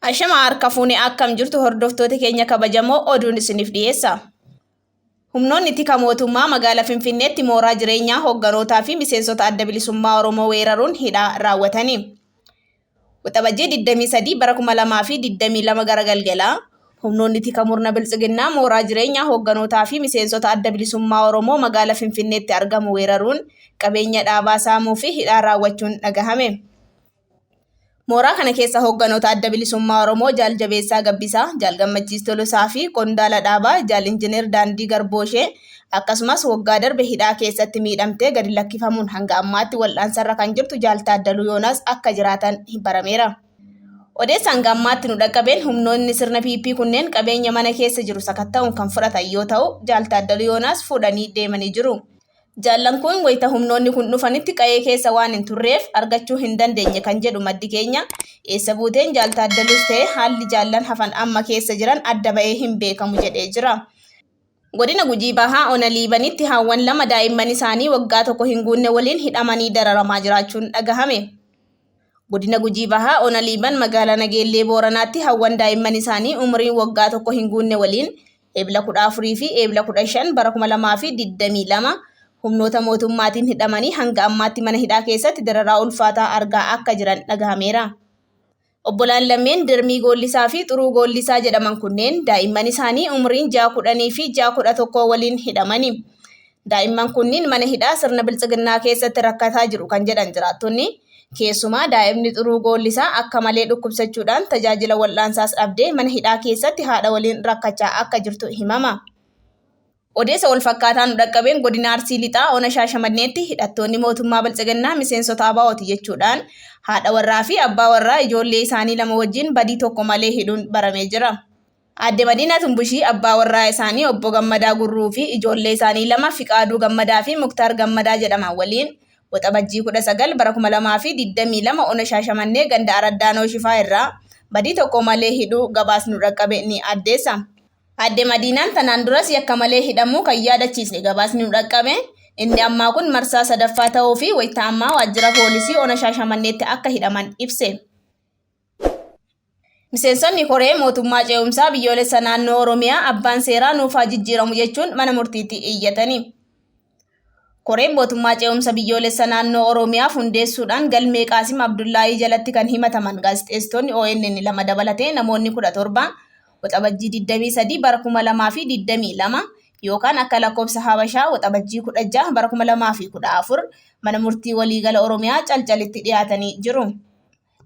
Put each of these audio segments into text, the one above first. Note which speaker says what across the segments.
Speaker 1: Ashama harka fuune, akkam jirtu hordoftoota keenya kabajamoo? Oduun isiniif dhiyeessa. Humnoonni tika mootummaa magaalaa Finfinneetti mooraa jireenyaa hogganootaa fi miseensota Adda Bilisummaa Oromoo weeraruun hidhaa raawwatani. Waxabajjii 23 bara 2022 gara galgalaa humnoonni tika murna Biltsiginnaa mooraa jireenyaa hogganootaa fi miseensota Adda Bilisummaa Oromoo magaalaa Finfinneetti argamu weeraruun qabeenya dhaabaa saamuu fi hidhaa raawwachuun dhagahame. Mooraa kana keessa hogganoota Adda Bilisummaa Oromoo Jaal Jabeessaa Gabbisaa, Jaal Gammachiis Tolosaa fi qondaala dhaabaa Jaal Injineer Daandii Garbooshee, akkasumas waggaa darbe hidhaa keessatti miidhamtee gadi lakkifamuun hanga ammaatti wal'aansarra kan jirtu Jaal Taaddaluu Yoonaas akka jiraatan barameera. Odeessa hanga ammaatti nu dhaqqabeen humnoonni sirna PP kunneen qabeenya mana keessa jiru sakatta'uun kan fudhatan yoo ta'u, Jaal Taaddaluu Yoonaas fuudhanii deemanii jiru. Jaallan kun wayita humnoonni kun dhufanitti qa'ee keessa waan hin turreef argachuu hin dandeenye kan jedhu maddi keenya, eessa buuteen Jaal Taaddaluus ta'e haalli jaallan hafan amma keessa jiran adda ba'ee hin beekamu jedhee jira. Godina Gujii Bahaa Ona Liibanitti haawwan lama daa'imman isaanii waggaa tokko hin guunne waliin hidhamanii dararamaa jiraachuun dhagahame. Godina Gujii Bahaa Ona Liiban magaalaa Nageellee Booranaatti hawwan daa'imman isaanii umriin waggaa tokko hin guunne waliin Eebla 14 fi Eebla 15 bara 2022 humnoota mootummaatiin hidhamanii hanga ammaatti mana hidhaa keessatti dararaa ulfaataa argaa akka jiran dhagahameera. Obbolaan lameen Dirmii Goollisaa fi Xuruu Goollisaa jedhaman kunneen daa'imman isaanii umriin ji'a 10 fi ji'a 11 waliin hidhamani. Daa'imman kunniin mana hidhaa sirna Biltsiginnaa keessatti rakkataa jiru kan jedhan jiraattonni, keessumaa daa'imni Xuruu Goollisaa akka malee dhukkubsachuudhaan tajaajila wal'aansaas dhabdee mana hidhaa keessatti haadha waliin rakkachaa akka jirtu himama. Odeessa walfakkaataa nu dhaqqabeen godina Arsii Lixaa ona Shaashamanneetti hidhattoonni mootummaa Biltsiginnaa miseensota ABO'ti jechuudhaan haadha warraa fi abbaa warraa ijoollee isaanii lama wajjin badii tokko malee hidhuun baramee jira. Aadde Madiinaa Tumbushii abbaa warraa isaanii obbo Gammadaa Gurruu fi ijoollee isaanii lama Fiqaaduu Gammadaa fi Muktaar Gammadaa jedhaman waliin Waxabajjii 19 bara 2022 ona Shaashamannee ganda Araddaanoo Shifaa irraa badii tokko malee hidhuu gabaasni nu dhaqqabe ni addeessa. Aadde Madiinaan tanaan duras yakka malee hidhamuu kan yaadachiise gabaasni nu dhaqqabe, inni ammaa kun marsaa sadaffaa ta'uu fi wayita ammaa waajjira poolisii ona Shaashamanneetti akka hidhaman ibse. Miseensonni koree mootummaa ce'umsaa biyyoolessa naannoo Oromiyaa abbaan seeraa nuuf haa jijjiiramu jechuun mana murtiitti iyyatani. Koreen mootummaa ce'umsa biyyoolessa naannoo Oromiyaaf hundeessuudhaan galmee Qaasim Abdullaahii jalatti kan himataman gaazexeessitoonni ONN lama dabalatee namoonni 17 Waxabajjii 23 bara 2022 yookaan akka lakkoofsa Habashaa Waxabajjii 16 bara 2014 mana murtii waliigala Oromiyaa Calcalitti dhiyaatanii jiru.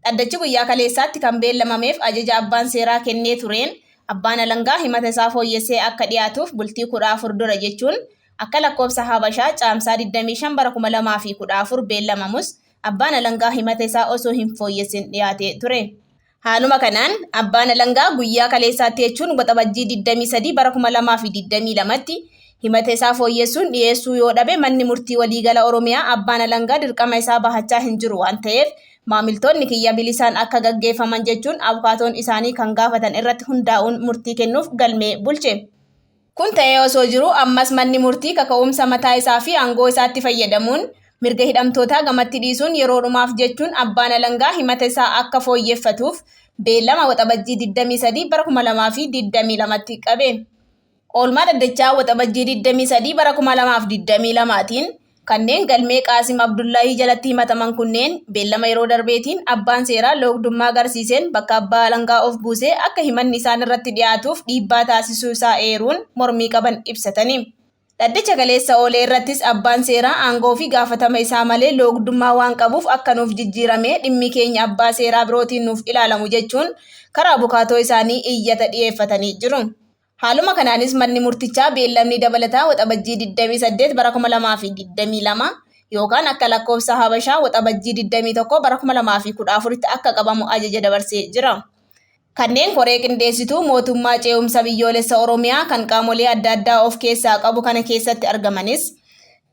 Speaker 1: Dhaddachi guyyaa kaleessaatti kan beellamameef ajaja abbaan seeraa kennee tureen abbaan alangaa himata isaa fooyyessee akka dhiyaatuuf bultii 14 dura jechuun akka lakkoofsa Habashaa Caamsaa 25 bara 2014 beellamamus abbaan alangaa himata isaa osoo hin fooyyessin dhiyaatee ture. Haaluma kanaan abbaan alangaa guyyaa kaleessaatti jechuun Waxabajjii 23 bara 2022tti himata isaa fooyyessuun dhiyeessuu yoo dhabe manni murtii waliigala Oromiyaa abbaan alangaa dirqama isaa bahachaa hin jiru waan ta'eef maamiltoonni kiyya bilisaan akka gaggeeffaman jechuun abukaatoon isaanii kan gaafatan irratti hundaa'uun murtii kennuuf galmee bulche. Kun ta'ee osoo jiruu ammas manni murtii kaka'umsa mataa isaa fi aangoo isaatti fayyadamuun mirga hidhamtootaa gamatti dhiisuun yeroo dhumaaf jechuun abbaan alangaa himata isaa akka fooyyeffatuuf beellama Waxabajjii 23 bara 2022tti qabe. Oolmaa dhaddachaa Waxabajjii 23 bara 2022tiin kanneen galmee Qaasim Abdullaahii jalatti himataman kunneen beellama yeroo darbeetiin abbaan seeraa loogdummaa agarsiiseen bakka abbaa alangaa of buusee akka himanni isaan irratti dhiyaatuuf dhiibbaa taasisuu isaa eeruun mormii qaban ibsatani. Dhaddacha kaleessa oole irrattis abbaan seeraa aangoo fi gaafatama isaa malee loogdummaa waan qabuuf akka nuuf jijjiiramee dhimmi keenya abbaa seeraa birootiin nuuf ilaalamu jechuun karaa abukaatoo isaanii iyyata dhiyeeffatanii jiru. Haaluma kanaanis manni murtichaa beellamni dabalataa Waxabajjii 28 bara 2022 yookaan akka lakkoofsa Habashaa Waxabajjii 21 bara 2014tti akka qabamu ajaja dabarsee jira. Kanneen koree qindeessituu mootummaa ce'umsa biyyoolessa Oromiyaa kan qaamolee adda addaa of keessaa qabu kana keessatti argamanis,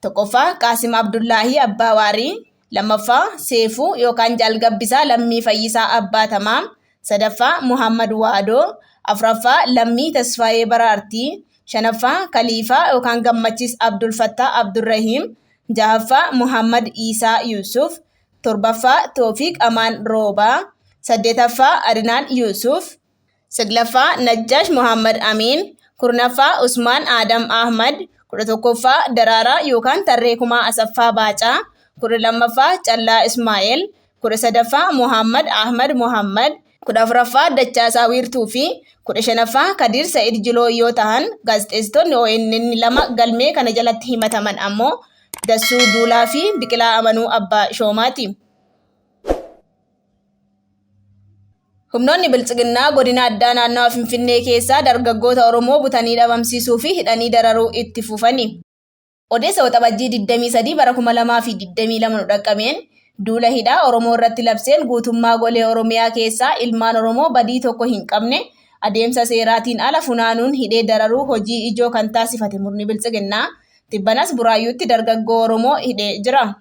Speaker 1: tokkoffaa Qaasim Abdullaahii Abbaa Waarii, lammaffaa Seefuu yookaan Jaal Gabbisaa Lammii Fayyisaa Abbaa Tamaam, sadaffaa Muhammad Waadoo, afraffaa Lammii Tasfaayee Baraartii, shanaffaa Kaliifaa yookaan Gammachiis Abdulfattaa Abdurrahiim, jahaffaa Muhammad Iisaa Yuusuf, torbaffaa Toofiq Amaan Roobaa, Saddeetaffaa Adnaan Yuusuf, Saglaffaa Najjaash Muhammad Amiin, 10ffaa Usmaan Aadam Ahmad, 11ffaa Daraaraa yookaan Tarree Kumaa Asaffaa Baacaa, 12ffaa Callaa Ismaa'eel, 13ffaa Muhammad Ahmad Muhammad, 14ffaa Dachaasaa Wiirtuu fi 15ffaa Kadiir Sa'id Jiloo yoo tahan gaazexeessitoonni ONN lama galmee kana jalatti himataman ammoo Dassuu Duulaa fi Biqilaa Amanuu Abbaa Shoomaati. Humnoonni Biltsiginnaa godina addaa naannawa Finfinnee keessaa dargaggoota Oromoo butanii dhabamsiisuu fi hidhanii dararuu itti fufani. Odeessa Waxabajjii 23 bara 2022 nu dhaqqabeen duula hidhaa Oromoo irratti labseen guutummaa golee Oromiyaa keessaa ilmaan Oromoo badii tokko hin qabne adeemsa seeraatiin ala funaanuun hidhee dararuu hojii ijoo kan taasifate murni Biltsiginnaa tibbanas Buraayyuutti dargaggoo Oromoo hidhee jira.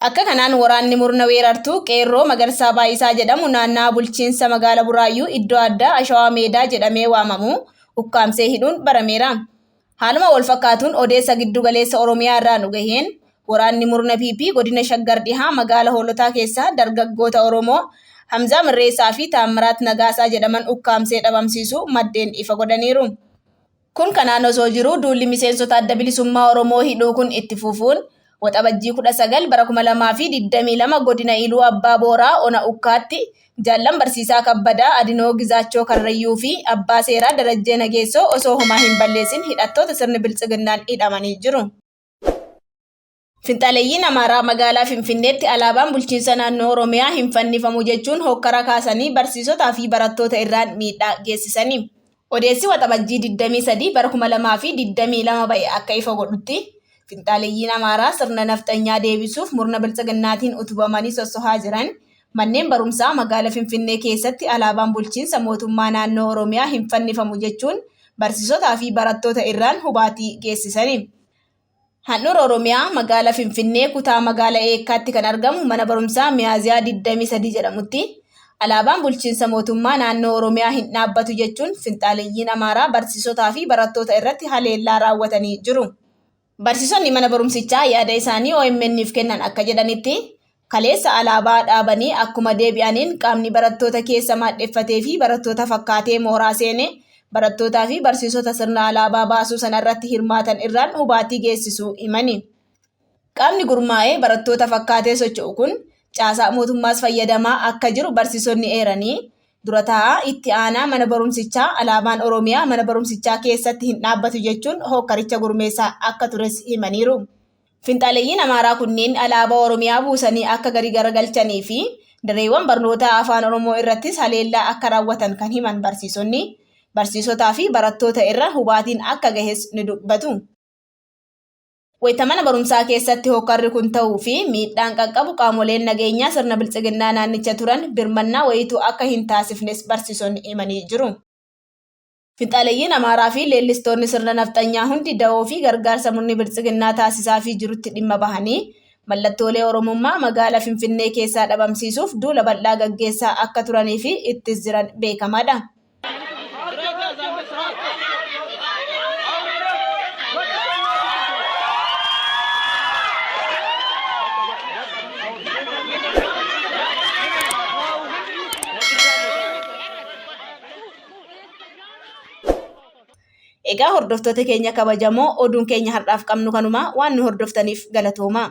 Speaker 1: Akka kanaan waraanni murna weerartuu Qeerroo Magarsaa Baay'isaa jedhamu naannaa bulchiinsa magaala Buraayyuu iddoo addaa Ashawaa Meedaa jedhamee waamamu ukkaamsee hidhuun barameera. Haaluma walfakkaatuun odeessa giddu galeessa Oromiyaa irraa nu gaheen waraanni murna PP godina Shaggar Dhihaa magaala Hoolotaa keessaa dargaggoota Oromoo Hamzaa Mirreessaa fi Taammiraat Nagaasaa jedhaman ukkaamsee dhabamsiisuu maddeen ifa godhaniiru. Kun kanaan osoo jiruu duulli miseensota Adda Bilisummaa Oromoo hidhuu kun itti fufuun Waxabajjii 19 bara 2022 godina Iluu Abbaa Booraa ona Ukkaatti jaallan Barsiisaa Kabbadaa Adinoo Gizaachoo Karrayyuu fi Abbaa Seeraa Darajjee Nageessoo osoo homaa hin balleessin hidhattoota sirni Biltsiginnaan hidhamanii jiru. Finxaaleyyiin Amaaraa magaalaa Finfinneetti alaabaan bulchiinsa naannoo Oromiyaa hin fannifamu jechuun hookkara kaasanii barsiisotaa fi barattoota irraan miidhaa geessisani. Odeessi Waxabajjii 23 bara 2022 ba'e akka ifa godhutti, finxaaleyyiin Amaaraa sirna nafxanyaa deebisuuf murna Biltsiginnaatiin utubamanii sossohaa jiran manneen barumsaa magaala Finfinnee keessatti alaabaan bulchiinsa mootummaa naannoo Oromiyaa hin fannifamu jechuun barsiisotaa fi barattoota irraan hubaatii geessisani. Handhuura Oromiyaa magaala Finfinnee kutaa magaala Eekkaatti kan argamu mana barumsaa Miyaaziyaa 23 jedhamutti alaabaan bulchiinsa mootummaa naannoo Oromiyaa hin dhaabbatu jechuun finxaaleyyiin Amaaraa barsiisotaa fi barattoota irratti haleellaa raawwatanii jiru. Barsiisonni mana barumsichaa yaada isaanii OMN'f kennan akka jedhanitti, kaleessa alaabaa dhaabanii akkuma deebi'aniin qaamni barattoota keessa maadheffatee fi barattoota fakkaatee mooraa seene barattootaa fi barsiisota sirna alaabaa baasuu sanarratti hirmaatan irraan hubaatii geessisuu himani. Qaamni gurmaa'ee barattoota fakkaatee socho'u kun caasaa mootummaas fayyadamaa akka jiru barsiisonni eeranii, dura taa'aa itti aanaa mana barumsichaa alaabaan Oromiyaa mana barumsichaa keessatti hin dhaabbatu jechuun hookkaricha gurmeessaa akka tures himaniiru. Finxaaleyyiin Amaaraa kunneen alaabaa Oromiyaa buusanii akka gadi garagalchanii fi dareewwan barnootaa Afaan Oromoo irrattis haleellaa akka raawwatan kan himan barsiisonni, barsiisotaa fi barattoota irra hubaatiin akka gahes ni dubbatu. Wayita mana barumsaa keessatti hookkarri kun ta'uu fi miidhaan qaqqabu qaamoleen nageenyaa sirna Biltsiginnaa naannicha turan birmannaa wayiituu akka hin taasifnes barsiisonni himanii jiru. Finxaaleyyiin Amaaraa fi leellistoonni sirna nafxanyaa hundi dawoo fi gargaarsa murni Biltsiginnaa taasisaafii jirutti dhimma bahanii mallattoolee Oromummaa magaala Finfinnee keessaa dhabamsiisuuf duula bal'aa gaggeessaa akka turanii fi ittis jiran beekamaadha. Egaa hordoftoota keenya kabajamoo oduun keenya har'aaf qabnu kanuma waan nu hordoftaniif galatoomaa.